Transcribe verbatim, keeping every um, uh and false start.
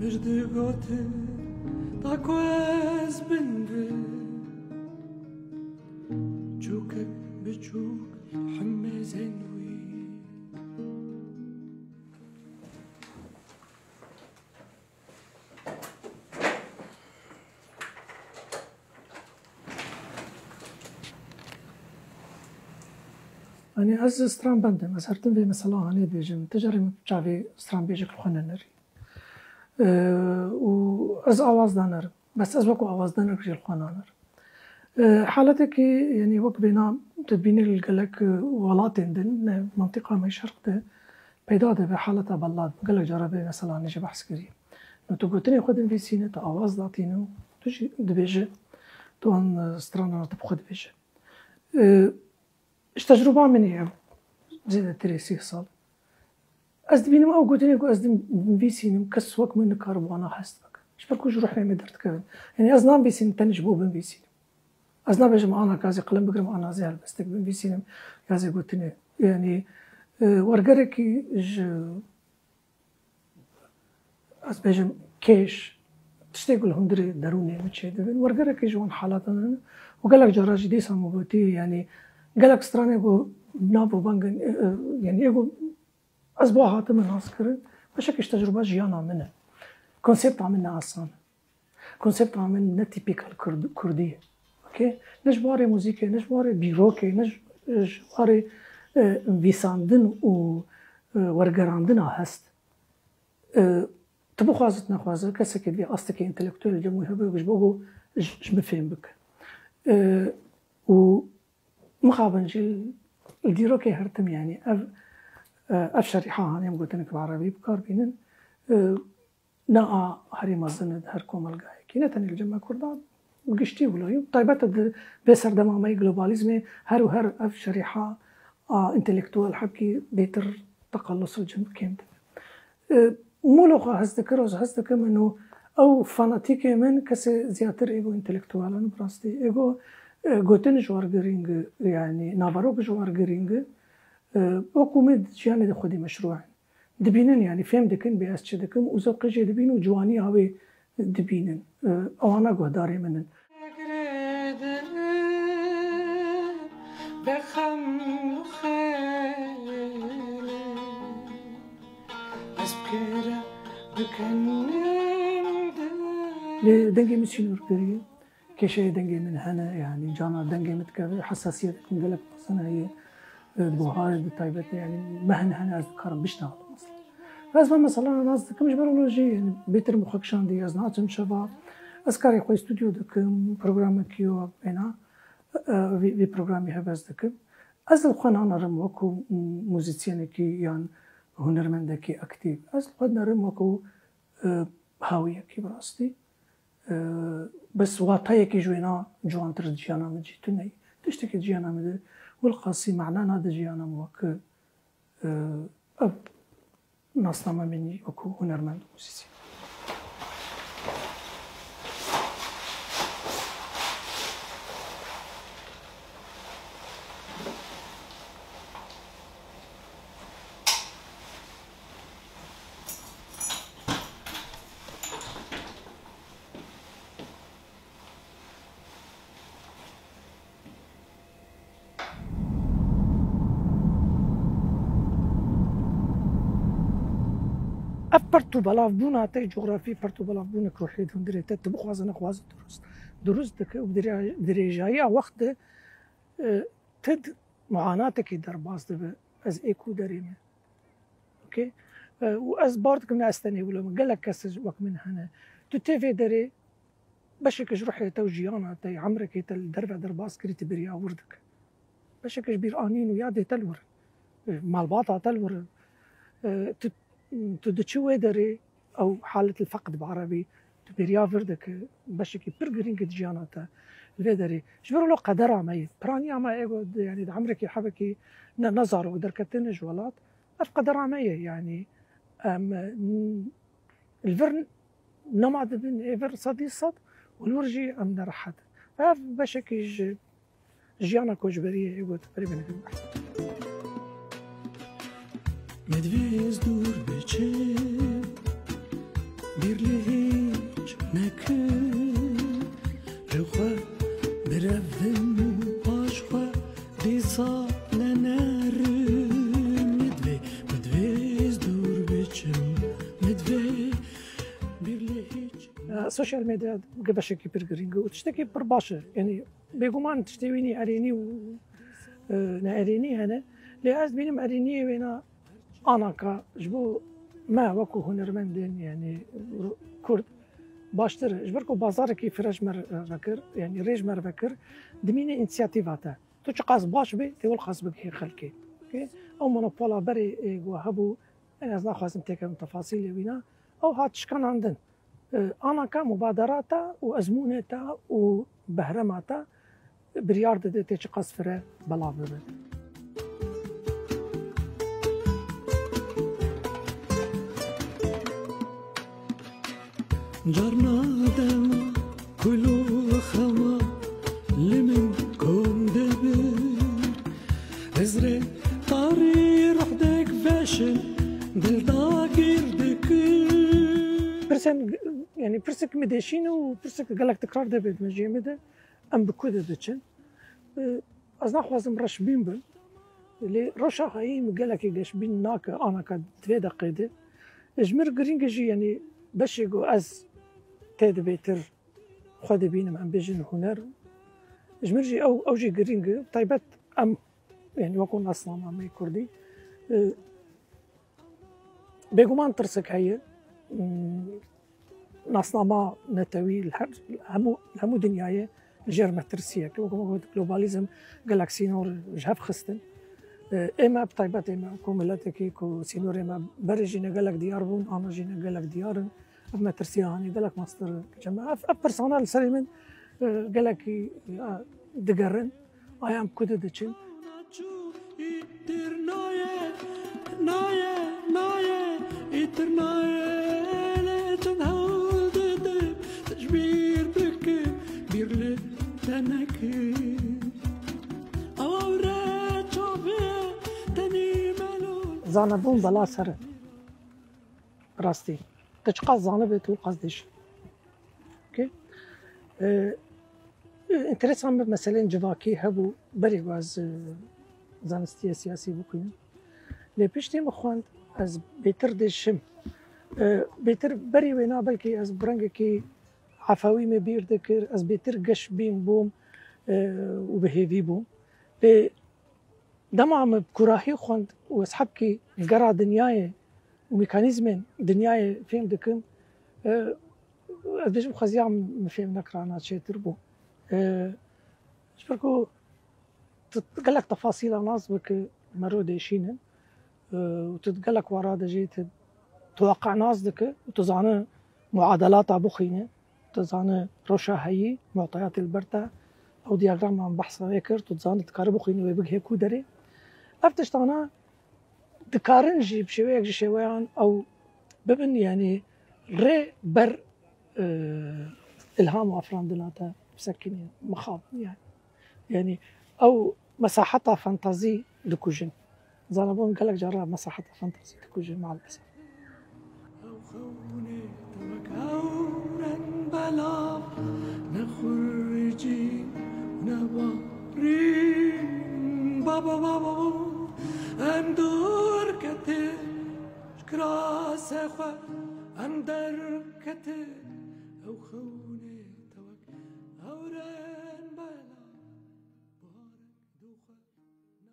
Mir digotin, ta ku ez bin bi, çûkek biçûk himêzên wî. Yanî ez stranbendim, ez her tim vê mesela hanê dibêjim, ti carê min çavê stranbêjek li xwe nenirî. Ee, û ez awaz danerim. Bes ez wekî awazdanek jî li xwe nanerim. Ee, haletekî, yanî wek bêna tu dibînî li gelek, e, welatên din, ne, mintîqa me şerq de peyda dibe haleta bella. Gelek cara bê mesela ne jî behs kirî. No tu gotinê xwe dinivîsîne, tu awaz datîne û tu jî dibêje, tu wan, e, stranana tu bi xwe dibêje. Ee, Ji tecrûba min ye, zêdetirê sî sal. Ez dibînim ew gotinê ku ez dinivîsînim, kes wek min nikare bi wana hest bike. Ji ber ku ji ruhê min derdikevin. Yanî ez nanivîsînim tenê ji bo binivîsînim. Ez nabêjim ana gazê qelem bigirim, ana zê helbestek binivîsînim, gazê gotinê. Yanî, e, wergerekî ji ez bêjim kêş, tiştê ku li hundirê derûnê min çêdibin, wergerekî ji wan halatan hene. Û gelek cara jî dîsa min gotî, yanî gelek stranê ku nav û bang in, e, e, yanî ê ku ez bo hatime naskirin, beşekî ji tecrûba jiyana min e. Konsepta min ne asan e. Konsepta min ne tîpîkal kurd-, kurdî ye. Okey? Ne ji warê muzîkê, ne ji warê dîrokê, ne ji, ji warê, e, nivîsandin û, e, wergerandina hest. E, tu bixwaze, tu nexwaze, kesekî divê astekî întelektuel li cem wî hebe, ji bo ku ji, ji min fêm bike. E, û mixabin jî li dîrokê her tim, yanî ev, e, ev şerîha hanê em gotinek bi erebî bi kar bînin, e, ne a herî mezin e di her komelgayekî, ne tenê li cem me kurdan, bi giştî wilo ye. Taybet e di vê serdema me yê globalîzmê her û her ev şerîha a întelektuel hebkî bêtir teqelus li cem kêm dibe. E, Mûlo xwe hez dikir, ez hez dikim, min û ew fanatîkê min kesê zêdetir ê ku întelektuel in, bi rastî. Ê ku, e, gotin ji war girîng e, yanî naverok ji war girîng e, e, wekû min di jiyanê de xwedî meşrû in. Dibînin, yanî fêm dikin bê ez çi dikim û zewqê jê dibîn û ciwaniya wê dibînin. E, ewana guhdarê min in. Lê dengê min sînor kiriye. Kêşeyê dengê min hene, yanî cana dengê min dikeve, hesasiyetek min gelek mezin heye. E, di buharê de taybet e, yanî mehn hene ez dikarim bişnaxim mesela. Ez van mesela nas dikim ji ber wilo jî, yanî bêtir min xwe kişandî, ez naçim şeva. Ez karê xwe stûdyo dikim, programekî yo bêna, e, vî, vî programî hebe ez dikim. Ez li xwe nanerim wekû muzîsyenekî yan hunermendekî aktîf. Ez li xwe dinerim wekû, e, hawiyekî bi rastî. E, bes wateyekî ji wêna ciwantir di jiyana min jî tune ye. Tiştekî di jiyana min de wilqasî mana nade jiyana min wek, e, ev nasname min wekû hunermend û muzîsyen. Ev pert û belavbûna te, cografî pert û belavbûnek ruhê di hundirê te, tu bixwaze nexwaze dirust, dirust dike û dirê-, dirêjayiya wext de, e, tu di muanatekî derbas dibe, ez ê ku derê me. Okey? E, û ez bar dikim ne ez tenê wilo me, gelek kes wek min hene. Tu tê vê derê, beşeke ji ruhê te û jiyana te, emrekê te li derve derbas kirî, tu bêriya wir dike. Beşeke ji bîranîn û yadê te li wir in. Malbata te li wir in. E, tu, tu diçî wê derê, ew halet el-feqd bi erebî, tu bêriya vir dike, beşekî pir girîng e di jiyana te. Li vê derê, ji ber wilo qedera me ye. Piraniya me ê ku, yanî di emrekî hebekî ne, ne zarok derketine ji welat. Ev qedera me ye, yanî em, n-, li vir nema dibin ê vir sedî sed û li wir jî em nerehet in. Ev beşekî ji jiyana koçberiyê ê ku berê bêne. Me divê ez dûr biçim, bîr lê Ji xwe birevim û paş xwe dîsa nenerim. Min divê, min divê ez dûr biçim, min divê bîr lê hiç. Sosyal medya ge beşekî pir girîng e û tiştekî pir baş e. Yanî bêguman tiştê wînî erênî û, e, ne erênî hene. Lê ez dibînim erêniyê wêna anaka ji bo me wekû hunermendên, yanî Kurd, baştir e. Ji ber ku bazarekî fire ji me re vekir, yanî rê ji me re vekir, dimîne însiyatîva te. Tu çiqas baş bî, tê welqas bigihê xelkê. Okey? Ew monopola berê, ê, ku hebû, yanî ez naxwazim têkevim tefasîlê wîna, ew hat şikanandin. E, anaka mubaderata û ezmûnê te û behrema te biryar dide tê çiqas fire belav bibe. Carna dema kul û xema li min kom dibe. Ez rê tarî ruhdek veşin dil dagir dikim. Pirsên, yanî pirsek min deşîn û pirsek gelek tekrar debe di mejiyê min de. Em bi ku de diçin? E, ez naxwazim reşbîn bim. Lê reşa hayî min gelekî geşbîn nake, anaka di vê deqê de. E, ji min re girîng e jî, yanî beşê ku ez tê de bêtir xwe dibînim, em bêjin huner. Ji min jî ew, ew jî girîng e. Taybet em, yanî wekû nasnama me kurdî. E, Bêguman tirsek heye. Hmm, nasnama netewî li her, li hemû, li hemû dinyayê li jêr metirsiyek. Wekû me got, globalîzm gelek sînor ji hev xistin. Ê me, bi taybet ê me ku miletekî ku sînorê me berê jî ne gelek diyar bûn, ana jî ne gelek diyar in. Ev metirsiya hanî gelek mastir cem. Ev, ev pirsana li serê min, e, gelekî, e, digerin. Aya em ku de diçin? Îtir naye, naye, naye, îtir naye, lê çend hewl didim, te ji bîr bikim, bîr li te nekim. Ew re çavê tenî melo. Zanebûn bela ser e. Rastî. Tu çiqas zanibê, tu qas dêş. Okey? Ee, enteresan bi meselên civakî hebû berê ku ez, e, zanistiye siyasî bixwînim. Lê piştî min xwend, ez bêtir dêşim. Ee, bêtir berî wêna belkî ez bi rengekî efewî me bîr dikir, ez bêtir geşbîn bûm, e, û bi hêvî bûm. Lê dema min bi kurahî xwend û ez hebkî gera dinyayê û mekanîzmên dinyayê fêm dikim, e, ez dibêjim xweziyam min fêm nekirana çêtir bû. E, ji ber ku tu gelek tefasîla nas bike mero dêşînin, e, û tu gelek wara de jî tu, tu waqe nas dike û tu zane muadelata bixwîne. Tu dizane rewşa heyî, mu'teyatê li ber te, ew diyagrama min behsa wê kir, tu dizane dikare bixwîne wê bigihê ku derê. Ev tiştana dikarin jî bi şêweyek ji şêweyan ew bibin, yanî rê ber, e, îlham û afirandina te bisekînî, mixabin yanî. Yanî ew mesaheta fantazî dikujin. Zanebûn gelek cara mesaheta fantazî dikujin, maalesef. Ew xewnê te wek hewren belav, ne xuricî, ne barîn. Baba, baba, em dûr ketin, ji kirasê xwe em derketin. Ew xewnê te wek hewren